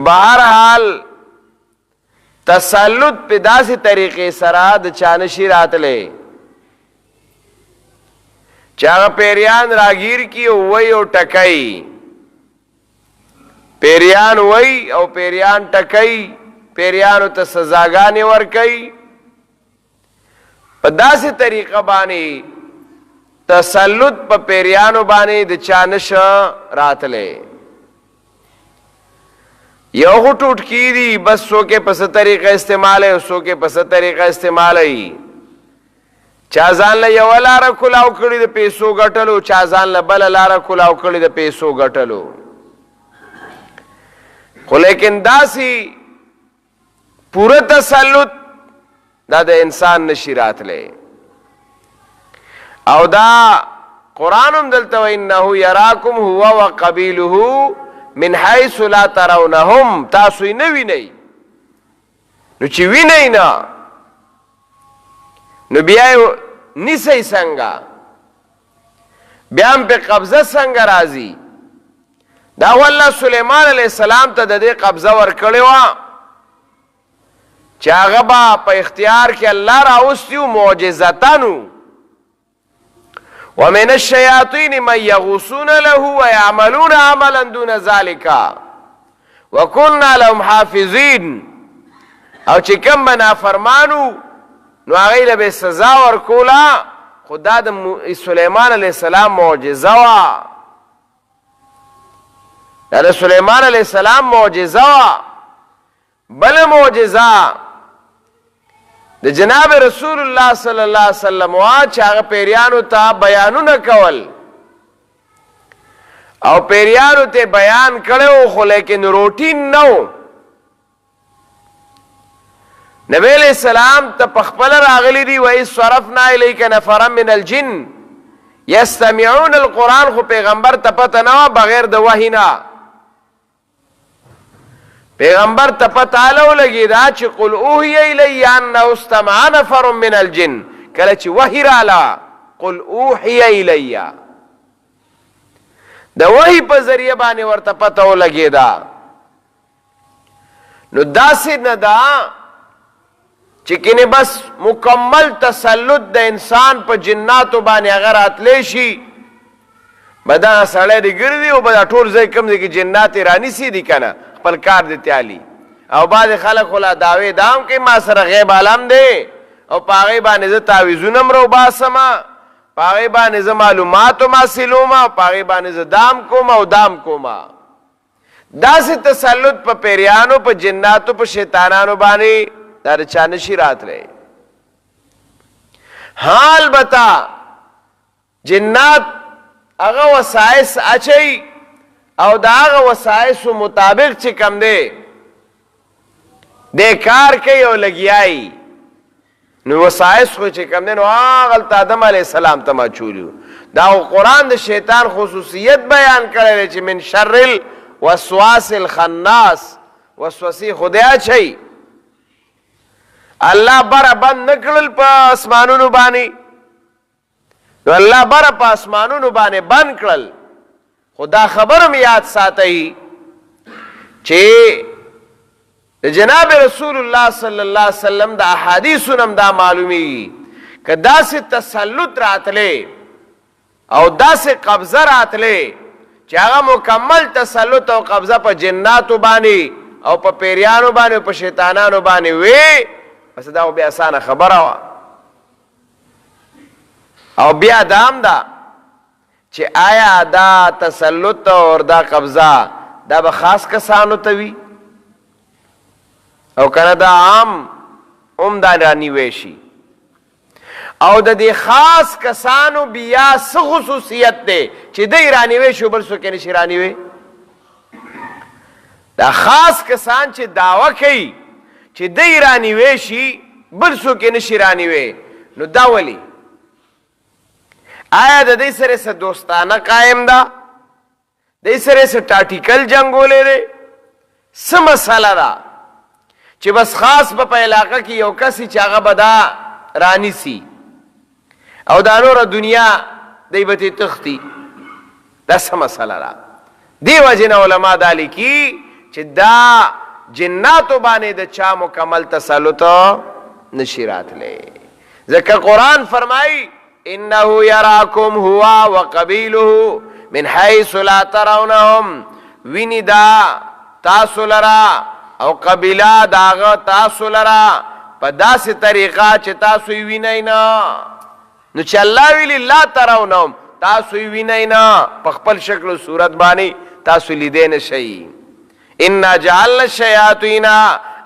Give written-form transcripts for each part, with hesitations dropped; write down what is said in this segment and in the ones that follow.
بهرحال تسلط په داسې طریقې سره د چا نشي راتلی چې هغه پیریان راګیر کی او وای او ټکای، پیریان وای او پیریان ټکای، پیریانو ته سزاګانې ورکوي. په داسې طریقه باندې تسلط په پیریانو باندې د چا نشه راتلی. یو خو ټوټکې دي بس، څوک یې په څه طریقه استعمالوي او څوک یې په څه طریقه استعمالوي. چا ځان له یوه لاره کلاو کړي د پیسو ګټلو، چا ځان له بله لاره کلاو کړي د پیسو ګټلو، خو لیکن داسې پوره تسلط دا د انسان نشي راتلی. او دا قرآن هم دلته وایي انه یراکم هو وقبیله من حیث لا ترونهم، تاسو یې نه وینئ. نو چې وینئ نه، نو بیا یې نیسئ څنګه؟ بیا هم په قبضه څنګه راځي؟ دا خو الله سلیمان علیه السلام ته د دې قبضه ورکړې وه چې هغه به په اختیار کې الله راوستي وو معجزتنو. ومن الشیاطین من یغوصون له ویعملون عملا دون ذلک وکنا لهم حافظین. او چې کوم به نافرمانو نو هغوی له به سزا ورکوله، خو دا د سلیمان علیه السلام معجزه وه، دا د سلیمان علیه السلام معجزه وه. بله معجزه د جناب رسول الله صلی الله علیه وسلم وا چې هغه پیریانو ته بیانونه کول او پیریانو ته بیان کړو، خو لیکن روټین نه و. نبی علیہ السلام ته په خپل راغلی دی، وَإِذْ صَرَفْنَا إِلَيْكَ نَفَرًا مِنَ الْجِنِّ يَسْتَمِعُونَ الْقُرْآنَ. خو پیغمبر ته پته نه وه بغیر د وحی نه. پیغمبر ته پته هله ولګېده چې قل اوحی الی انه استمع نفر من الجن، کله چې وحی راله قل اوحی الی، د وحی په ذریعه باندې ورته پته ولګېده. نو داسې نه ده چې کینې بس مکمل تسلط د انسان په جناتو باندې هغه راتلی شي، به دغه سړی دې ګرځي او به دا ټول ځای کوم ځای کې جنات یې رانیسي دي که نه خپل کار دې تیالي. او بعضې خلک خو لا دعوې دا هم کوي ما سره غیب عالم دی او په هغې باندې زه تعویذونه هم راوباسم، په هغې باندې زه معلومات هم حاصلوم، په هغې باندې زه دام کوم او دام کوم. داسې تسلط په پیریانو، په جناتو، په شیطانانو باندې دا د چا نشي راتلی. ها البته جنات هغه وسایس اچي او د هغه وسایسو مطابق چې کم دی دی کار کوي او لګیایي. نو وسایس خو چې کم دی نو هغلته آدم علیه السلام ته ماچولیو. دا قرآن د شیطان خصوصیت بیان کړی دی چې من شر الوسواس الخناس، وسوسې خدای اچوي. الله بره بند نه کړل په اسمانونو باندې، نو الله بره په اسمانونو باندې بند کړل. خو دا خبره یاد ساتئ چې د جناب رسول الله صلی الله علیه وسلم د احادیثو نه دا معلومیږي که داسې تسلط راتلې او داسې قبضه راتلې چې هغه مکمل تسلط او قبضه په جناتو باندې او په پیریانو باندې او په شیطانانو باندې وي، بس دا بیا اسانه خبره وه. او بیا دام ده چې آیا دا تسلط او دا قبضه دا به خاص کسانو ته وي او کنه دا عام هم دا رانیوی شي؟ او د دې خاص کسانو بیا څه خصوصیت دی چې دی رانیوی شي بل څوک یې نشي رانیوی؟ دا خاص کسان چې دعوه کوي چې دی رانیوی شي بل څوک یې نشي رانیوی، نو دا ولې؟ آیا د دې سره څه دوستانه قایم ده؟ دې سره څه ټاټیکل جنګولې دی؟ څه مسله ده چې بس خاص به په علاقه کې یو کس چې هغه به دا رانیسي او دا نوره دنیا دی به ترې تښتي؟ دا څه مسله ده؟ دې وجې نه علما دا لیکي چې دا جناتو باندې د چا مکمل تسلط نشي راتلی، ځکه قرآن فرمایي انه یراکم هو وقبیله من حیث لا ترونهم، ویني دا تاسو لرا او قبیله داغه تاسو لرا په داسې طریقه چې تاسو یې وینئ نه. نو چې الله ویلي لا ترونهم، تاسو یې وینئ نه، په خپل شکل او صورت باندې تاسو لیدی نه شئ. انا جعلنا الشیاطین،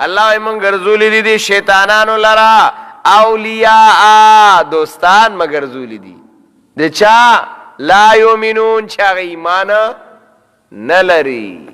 الله وایي مونږ ګرځولي دي دې شیطانانو لره اولیاء، دوستان مه ګرځولي دي د چا؟ لا یؤمنون، چې هغه ایمان نه لري.